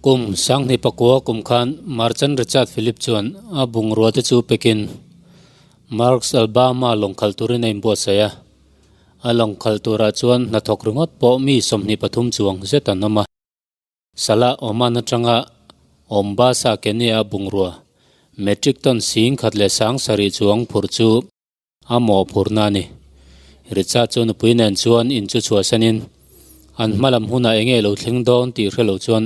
Kum sanghnih pakua kum khan Merchant Richard Philip chuan a bungrua te chu pekin Marks Alabama lawng khalh turin a inbuatsaih a. A lawng khalh turah chuan hnathawk ringawt pawh mi 23 chuang zet an awm a. Salah Oman atanga Ombasa Kenya-a bungrua metric ton 10,700 chuang phurh chu A mawhphurhna a ni. Richard chu nupui nen chuan in chu chhuahsanin an hma lam hunah eng nge lo thleng dawn tih hre lo chuan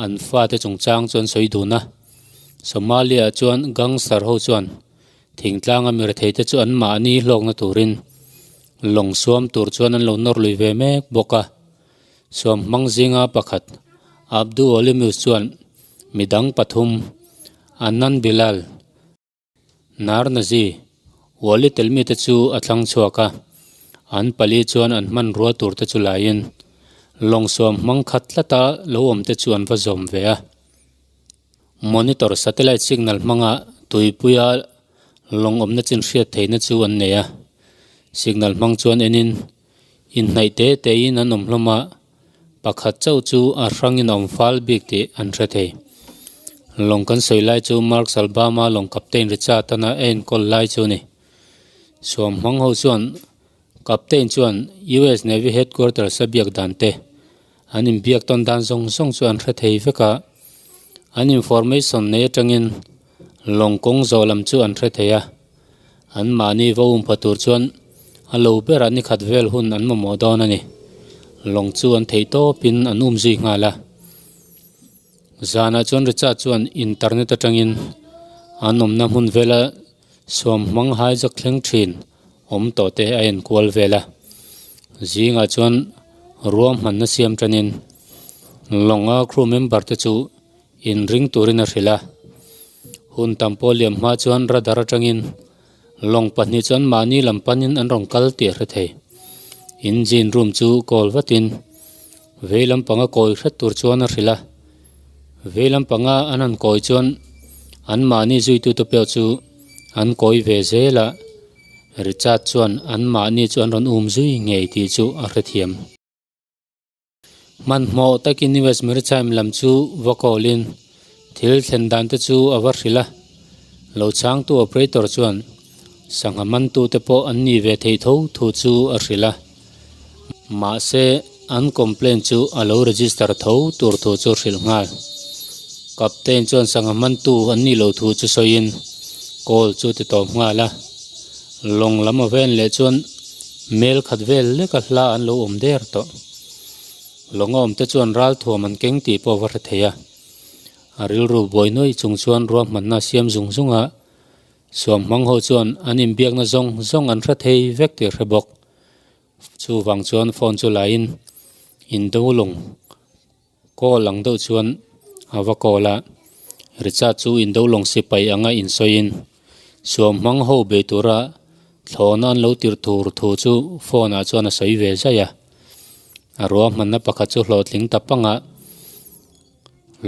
an fate chungchang chu an sawi dun a. Somalia-ah chuan gangster ho chuan thingtlanga mi retheite chu anmahni hlawkna turin lawng suam tur chuan an lo nawr lui ve mek bawk a. Suam hmang zinga pakhat Abdu Olimus chuan midang pathum Annan Bilal, Nar Nazi, Wali tel mite chu a thlang chhuak a, an pali chuan an hmanrua tur te chu laiin lawng suam hmang khat tlata lo awm te chu an va zawm ve a. Monitor satellite signal hmanga tuipuia lawng awmna chin hriat theihna chu an nei a, signal hmang chuan enin inhnaih te tein an awm hlawm a, Pakhat chauh chu a hrangin a awm fal bik tih an hre thei. Lawng kan sawi lai chu Mark Salbama lawng captain Richard tana a enkawl lai chu a ni. Suam hmang ho chuan captain chuan US Navy headquarters a biak dan te, an inbiak tawn dan zawng zawng chu an hre thei vek a. An information nei atangin lawng kawng zawh lam chu an hre thei a. An mahni va um pha tur chuan a lo berah ni khat vel hun an mamawh dawn a ni. Lawng chu an theih tawpin an um zui nghal a. Zanah chuan Richard chuan internet atangin an awmna hmun vela suam hmang hijack thleng thin awm tawh te a enkual vel a. Zingah chuan ruahmanna siam tanin lawnga crew member te chu inring turin a hrilh a. Hun tam pawh liam hma chuan radar atangin lawng pahnih chuan mahni lam panin an rawn kal tih a hre thei. Engine room chu kawl vatin vei lampanga kawi hret tur chuan a hrilh a. Vei lampanga an han kawi chuan an mahni zuitute pawh chu an kawi ve zel a, Richard chuan an mahni chu an rawn um zui ngei tih chu a hrethiam. Hmanhmawh takin US Maritime lam chu va call-in thil thlen dan te chu a va hrilh a, lo chhangtu operator chuan sangha mantute pawh an nih ve theih tho thu chu a hrilh a, mahse an complaint chu a lo register tho tur thu chu hrilh nghal. Captain chuan sangha mantu an nih loh thu chu sawiin call chu ti tawp nghal a, lawng lam a ven leh chuan Mel khat vel leka hla an lo awm der tawh. Lawng a awm te chuan ral thuam an keng tih pawh va hre thei a. A rilru buai nuaih chung chuan ruahmanna a siam zung zung a, suam hmang ho chuan an inbiakna zawng zawng an hre thei vek tih a hre bawk. Chuvang chuan phone chu lain indo lawng Call ang deuh chuan a va call a, Richard chu indo lawng sipai anga insawiin suam hmang ho bei tura thlawhna an lo tirh tur thu chu phone ah chuan a sawi ve zai a. A ruahmanna pakhat chu hlawhtling ta pang a,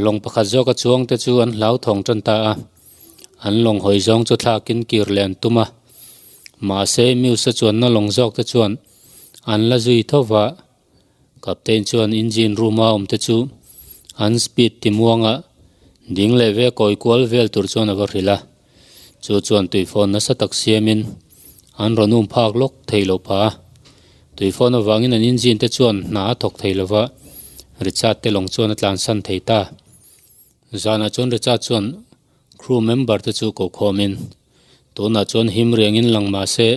lawng pakhat zawka chuang te chu an hlauthawng tan ta a, an lawng hawi zawng chu thlakin kir leh an tum a, mahse Muse-a chuanna lawng zawk te chuan an la zui tho va. Captain chuan engine room a awm te chu an speed ti muanga ding leh ve kawi kual vel tur chuan a va hrilh a, chu chuan tuifawn nasa tak siamin an rawn um phak lawk thei lo phah a, tuifawn avangin an engine te chuan hna a thawk thei lova, Richard te lawng chuan a tlansan thei ta. Zanah chuan Richard chuan crew member te chu ko khawmin tunah chuan him riangin lang mah se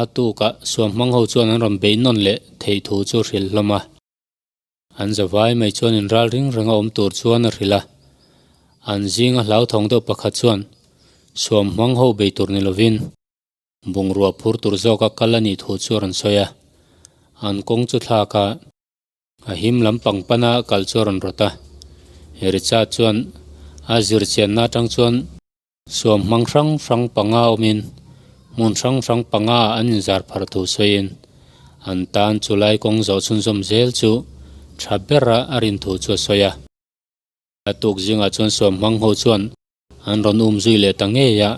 a tukah suam hmang ho chuan an rawn beih nawn leh theih thu chu hrilh hlawm a. An zavai mai chuan in ral ring renga awm tur chuan a hrilh a. An zinga hlauthawng deuh pakhat chuan suam hmang ho bei tur ni lovin bungrua phur tur zawka kal a nih thu chu a rawn sawi a. An kawng chu thlak a. A him lam pang pana kal chu a rawn rawt a, Richard chuan a zir chianna atang chuan suam hmang hrang hrang panga awmin hmun hrang hrang panga an inzar phar thu sawiin an tan chu lai kawng zawh chhunzawm zel chu tha bera a rin thu chu a sawi a. A tuk zingah chuan suam hmang ho chuan an rawn um zui leh ta ngei a,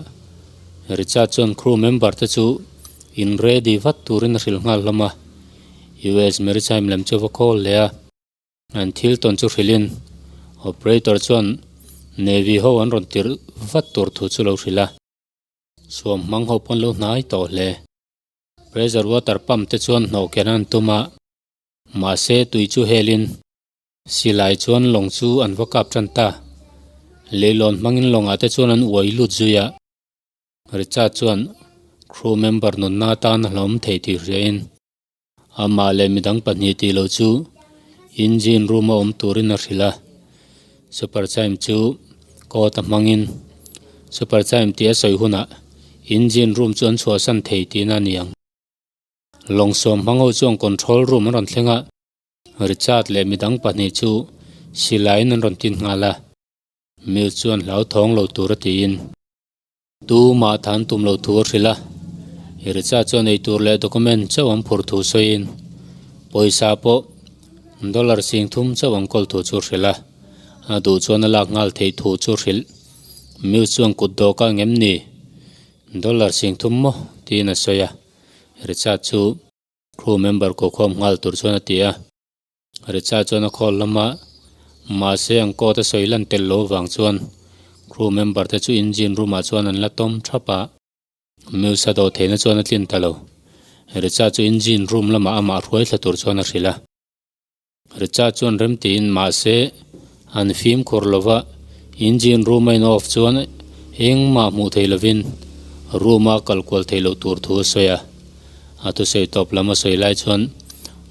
Richard chuan crew member te chu in ready vat turin a hrilh nghal hlawm a, US Maritime lam chu a va call leh a. An thil tawn chu hrilhin operator chuan Navy ho an rawn tirh vat tur thu chu lo hrilh a, suam hmang ho pawn lo hnai tawh hle. Pressure water pump te chuan hnawh ken an tum a, mahse tui chu helin silai chuan lawng chu an va kap tan ta. Leilawn hmangin lawngah te chuan an uai lut zui a. Richard chuan crew member nunna atan a hlawm thei tih hriain amah leh midang pahnih tih loh chu engine room a awm turin a hrilh a. Super Chime chu code a hmangin Super Chime tih a sawi hunah engine room chu an chhuahsan thei tihna a ni ang. Lawng sawm hmang ho chuan control room an rawn thleng a, Richard leh midang pahnih chu silaiin an rawn tin nghal a. Mills chuan hlauthawng lo tur a tiin. Tumah than tum lo thu a hrilh a, Richard chuan eitur leh document chauh an phur thu sawiin pawisa pawh dollar 3000 chauh an kawl thu chu a hrilh a, a duh chuan a lak nghal theih thu chu a hrilh. Mills chuan kut dawk a ngem ni? Dollar 3000 maw? tiin a sawi a, Richard chu crew member kokhawm nghal tur chuan a ti a. Richard chuan a call lama mahse an coat a sawi lan tel lo vang chuan crew member te chu engine room ah chuan an la tawm thap a, Muse a dawh theihna chuan a tlin ta lo. Richard chu engine room lamah amah hruai thla tur chuan a hrilh a. Richard chuan rem tiin mahse an fimkhur lova engine room a in off chuan engmah hmuh thei lovin room a kal kual thei loh tur thu a sawi a. A thusawi tawp lam a sawi lai chuan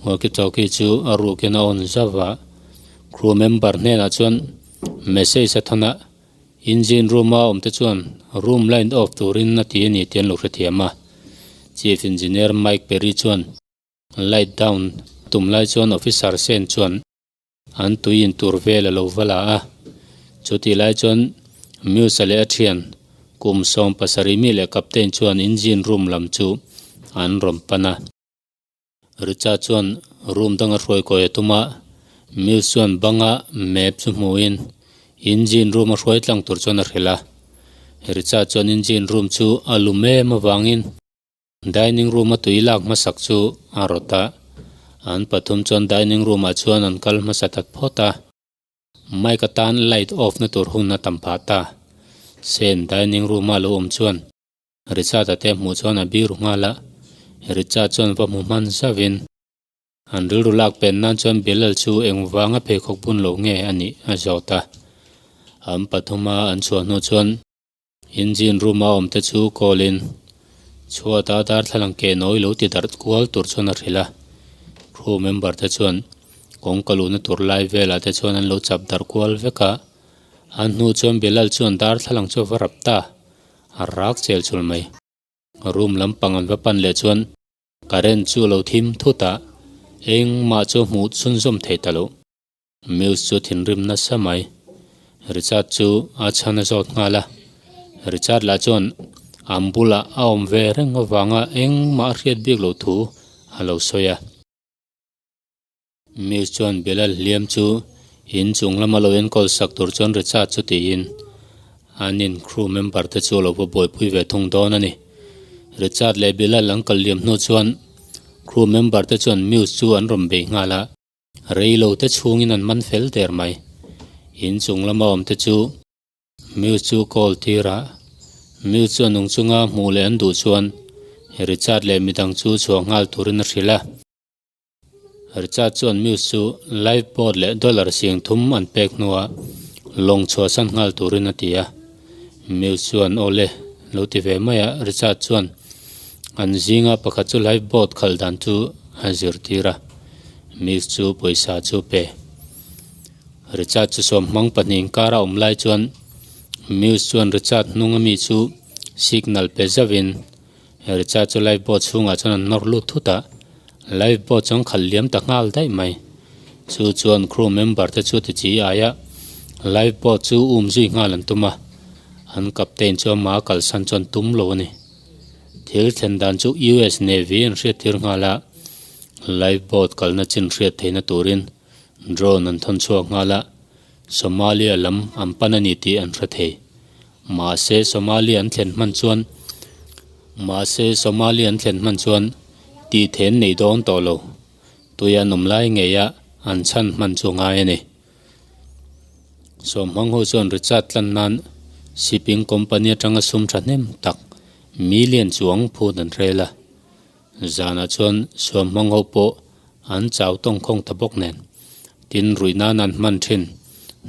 walkie talkie chu a rukin a on zauh a, crew member hnenah chuan message a thawn a, engine room a awm te chuan room light off turin a ti a ni tih an lo hrethiam a. Chief Engineer Mike Perry chuan light down tum lai chuan officer Sen chuan an tui in tur vel a lo va la a, chutih lai chuan Muse-a leh a thian kum 17 mi leh captain chuan engine room lam chu an rawn pan a. Richard chuan room danga hruai kawi a tum a, Muse chuan banga map chu hmuhin engine room a hruai tlang tur chuan a hrilh a. Richard chuan engine room chu a lum em avangin Dining room a tui lak hmasak chu a rawt a, an pathum chuan dining room ah chuan an kal hmasa ta phawt a. Mike atan light off na tur hun a tam phah ta. Sen dining room a lo awm chuan Richard a te hmuh chuan a biru nghal a, Richard chuan va hmu hman zauhin an rilru lak pen nan chuan Bilal chu engvanga pheikhawk bun lo nge a nih a zawt a. An pathuma an chhuah hnu chuan Engine room a awm te chu call in chhuat a darthlalang ke nawi lo ti darh kual tur chuan a hrilh a, crew member te chuan kawngka luhna tur lai velah te chuan an lo chap darh kual vek a, a hnu chuan Bilal chuan darthlalang chu a va rap ta, a rak chel chul mai. Room lampang an va pan leh chuan current chu a lo thim thut a, engmah chu a hmuh chhunzawm thei ta loh. Muse chu thinrim nasa mai. Richard chu a chhan a zawt nghal a. Richard lah chuan an bulah a awm ve reng avanga engmah a hriat bik loh thu a lo sawi a. Muse chuan Bilal hliam chu inchung lama lo enkawl sak tur chuan Richard chu tiin an in crew member te chu a lo va buaipui ve thung dawn a ni. Richard leh Bilal an kal liam hnu chuan crew member te chuan Muse chu an rawn bei nghal a. Rei lo te chhungin an man fel der mai. In chung lama awm te chu Muse chu call tir a, Muse chu a nung chunga hmuh leh an duh chuan Richard leh midang chu chhuah nghal turin a hrilh a. Richard chuan Muse chu life boat leh dollar 3000 an pek hnuah lawng chhuahsan nghal turin a ti a. Muse chuan aw le lo ti ve mai a, Richard chuan an zinga pakhat chu life boat khalh dan chu a zirtir a, Muse chu pawisa chu pe. Richard chu sawm hmang pahnih inkar a awm lai chuan Muse chuan Richard hnung ami chu signal pe zauhin Richard chu life boat chhungah chuan an nawr lut thut a, life boat chuan khalh liam ta nghal daih mai. Chu chuan crew member te chu ti chi aia life boat chu um zui nghal an tum a, an captain chu ama kalsan chuan tum lo a ni. Thil thlen dan chu US Navy an hriat tir nghal a, life boat kalna chin hriat theihna turin drone an thawn chhuak nghal a, Somalia lam an pan a ni tih an hre thei. Mahse Somalia an thlen hman chuan Mahse Somalia an thlen hman chuan tih then nei dawn tawh lo. Tui an awm lai ngei a. an chhan hman chu a ngai a ni. Sawmhmang ho chuan Richard tlan nan shipping company atanga sum thahnem tak million chuang phut an rel a. Zanah chuan Sawmhmang ho pawh an chau tawngkhawng ta bawk nen, tin ruih nan an hman thin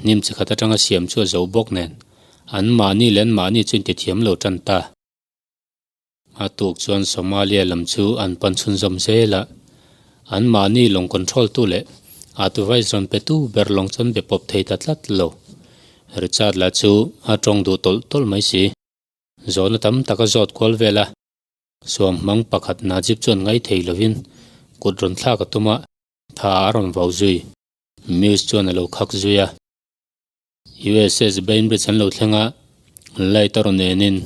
hnim chi khat atanga siam chu a zo bawk nen, an mahni leh an mahni chu intithiam lo tan ta. A tuk chuan Somalia lam chu an pan chhunzawm zel a, an mahni lawng control tu leh advice rawn pe tu ber lawng chuan be pawp thei ta tlat lo. Richard lah chu a tawng duh tawlh tawlh mai si. Zawhna tam tak a zawt kual vel a, suam hmang pakhat Najib chuan ngai thei lovin kut rawn thlak a tum a, tha a rawn vau zui. Muse chuan a lo khak zui a. USS Bainbridge an lo thleng a, light a rawn enin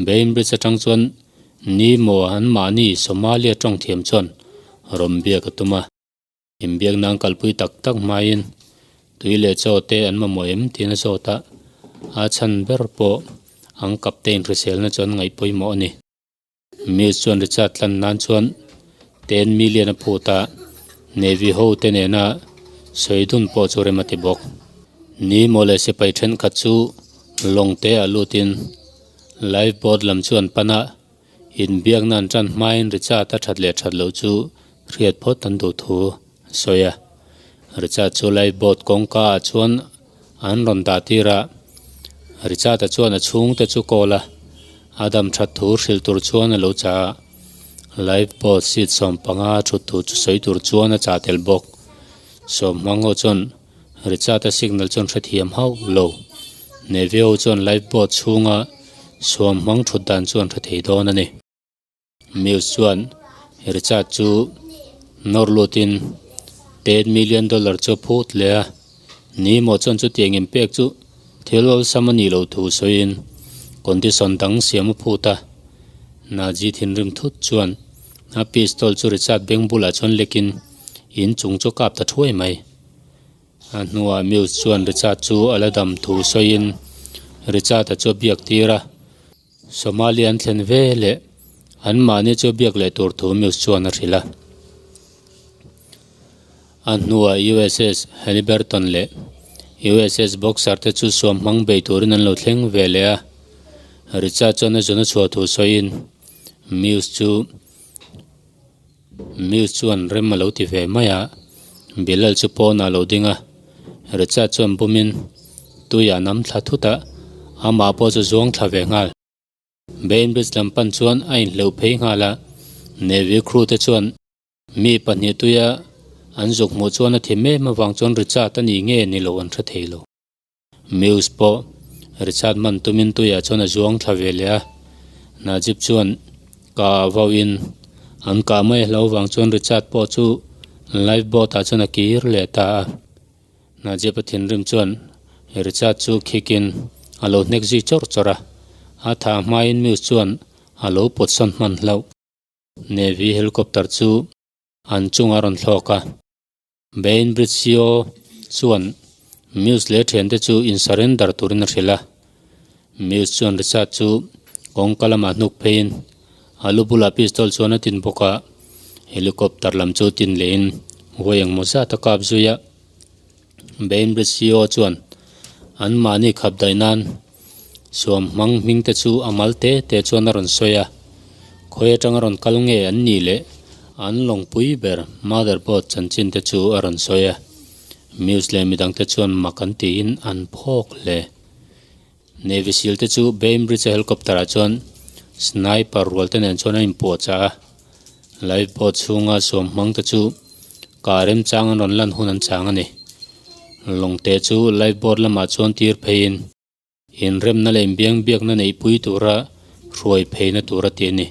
Bainbridge atang chuan ni maw an mahni Somalia tawng thiam chuan rawn biak a tum a. Inbiakna an kalpui tak tak hmain tui leh chaw te an mamawh em tiin a zawt a, a chhan ber pawh an captain hriselna chu an ngaih pawimawh a ni. Mills chuan Richard tlan nan chuan 10 million a phut a, Navy ho te nena sawi dun pawh chu rem a ti bawk. Ni maw leh sipai thenkhat chu lawng te ah lutin life boat lam chu an pan a, inbiakna an tan hmain Richard a that leh that loh chu hriat phawt an duh thu a sawi a. Richard chu life boat kawngka ah chuan An rawn dah tir a, Richard-a chuan a chhungte chu call a, a dam that thu hrilh tur chuan a lo chah a, life boat seat 15 a thut thu chu sawi tur chuan a chah tel bawk. Sawmhmang ho chuan Richard-a signal chuan hrethiam hauh lo. Navy ho chuan life boat chhunga sawmhmang thut dan chu an hre thei dawn a ni. Mills chuan Richard chu nawr lutin $10 million chu a phut leh a, ni maw chuan chutiang inpek chu thil awlsam a nih loh thu sawiin condition dang siam a phut a. Nazi thinrim thut chuan a pistol chu Richard beng bulah chuan lekin in chung chu a kap ta thuai mai. A hnuah Mills chuan Richard chu a la dam thu sawiin Richard-a chu a biak tir a. Somalia an thlen ve leh an mahni chu biak leh tur thu Mills chuan a hrilh a. A hnuah USS Halliburton leh USS Boxer te chu suam hmang bei turin an lo thleng ve leh a. Richard chuan a zun a chhuah thu sawiin Mills chu Mills chuan rem a lo ti ve mai a. Bilal chu pawnah a lo ding a, Richard chuan bumin tuiah nam thla thut a, amah pawh chu zuang thla ve nghal. Bainbridge lam pan chuan a inhleuh phei nghal a, Navy crew te chuan mi pahnih tuia an zuk hmuh chuan a thi mem avang chuan Richard a nih nge ni lo an hre thei lo. Mills pawh Richard man tumin tuiah chuan a zuang thla ve leh a, Najib chuan kah vauhin an kah mai hlo vang chuan Richard pawh chu life boat ah chuan a kir leh ta a. Najib a thinrim chuan Richard chu khikin a lo hnek zui chawrh chawrh a, a thah hmain Mills chuan a lo pawt sawn hman hlauh. Navy helicopter chu an chungah a rawn thlawk a. Bainbridge CO chuan Mills leh thiante chu in surrender turin a hrilh a. Mills chuan Richard chu kawngka lamah hnuk pheiin a lu bulah pistol chuan a tin bawk a, helicopter lam chu tin lehin vawi engmaw zat a kap zui a. Bainbridge CO chuan anmahni khap daih nan Suam hmang hming te chu a mal te te chuan a rawn sawi a, khawi atanga rawn kal nge an nih leh an lawngpui ber motherboard chanchin te chu a rawn sawi a, Muse leh midang te chuan mak an tiin an phawk hle. Navy Seal te chu Bainbridge a helicopter ah chuan sniper rual te nen chuan an inpuahchah a, life boat chhunga suam hmang te chu kah remchang an rawn lan hun an chang a ni. Lawngte chu life boat lamah chuan tir pheiin inremna leh inbiang biakna neihpui tura hruai pheina tur a ti a ni.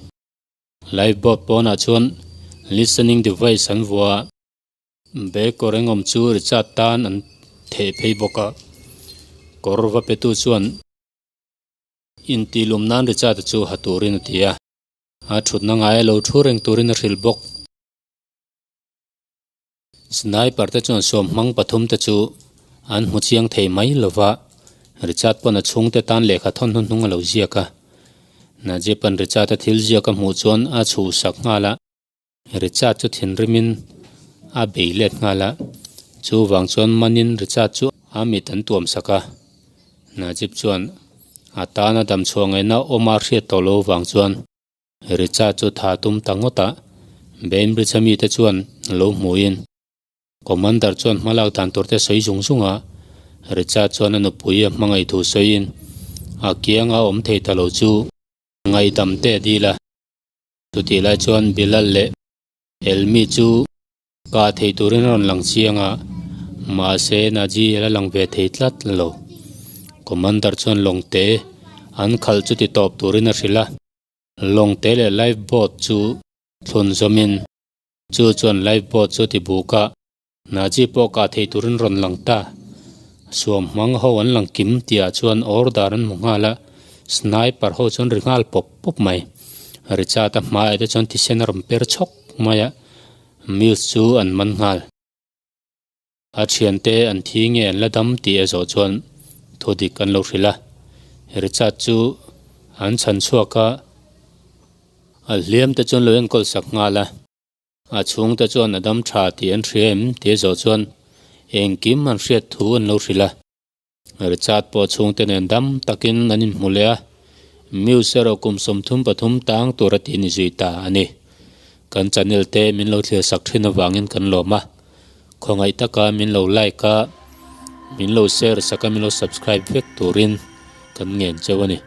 Life boat pawnah chuan listening device an vuah a, bag kawr engawm chu Richard tan an theh phei bawk a, kawr va petu chuan intihlum nan Richard-a chu ha turin a ti a, a thutna ngaia lo thu reng turin a hrilh bawk. Sniper te chuan suam hmang pathum te chu an hmu chiang thei mai lo va, Richard pawn a chhungte tan lehkha thawn hnuhnung a lo ziak a. Najib an Richard a thil ziak a hmuh chuan a chhuhsak nghal a. Richard chu thinrimin a bei let nghal a. Chuvang chuan manin Richard chu a mit an tuam sak a. Najib chuan a tana damchhuah ngaihna awma hriat tawh lo vang chuan Richard chu tha tum ta ngawt a, Bainbridge-a mite chuan lo hmuhin Commander chuan hmalak dan tur te sawi zung zung a, Richard chuan a nupui a hmangaih thu sawiin a kianga awm thei ta lo chu ngaihdam te a dil a. Chutih lai chuan Bilal leh Elmi chu kah thei turin a rawn lang chiang a, mahse Naji a la lang ve thei tlat lo. Commander chuan lawng te an khalh chu ti tawp turin a hrilh a, lawng te leh life boat chu thlun zawmin chu chuan life boat chu ti buk a, Naji pawh kah thei turin rawn lang ta. Suam hmang ho an lang kim tihah chuan order an hmu nghal a, sniper ho chuan ri nghal pawp pawp mai. Richard a hmaiah te chuan thisen a rawn per chhawk mai a, Mills chu an man nghal. A thiante an thi nge an la dam tih a zawh chuan thu dik an lo hrilh a. Richard chu an chhan chhuak a, a hliam te chuan lo enkawl sak nghal a. A chhungte chuan a dam tha tih an hria em tih a zawh chuan engkim an hriat thu an lo hrilh a. Richard pawh chhungte nen dam takin an inhmu leh a, Muse erawh kum 33 tang tur a tih ni zui ta a ni. Kan channel te min lo thlir sak thin avangin kan lawm a, khawngaih taka min lo like a, min lo share sak a, min lo subscribe vek turin kan ngen cheu a ni.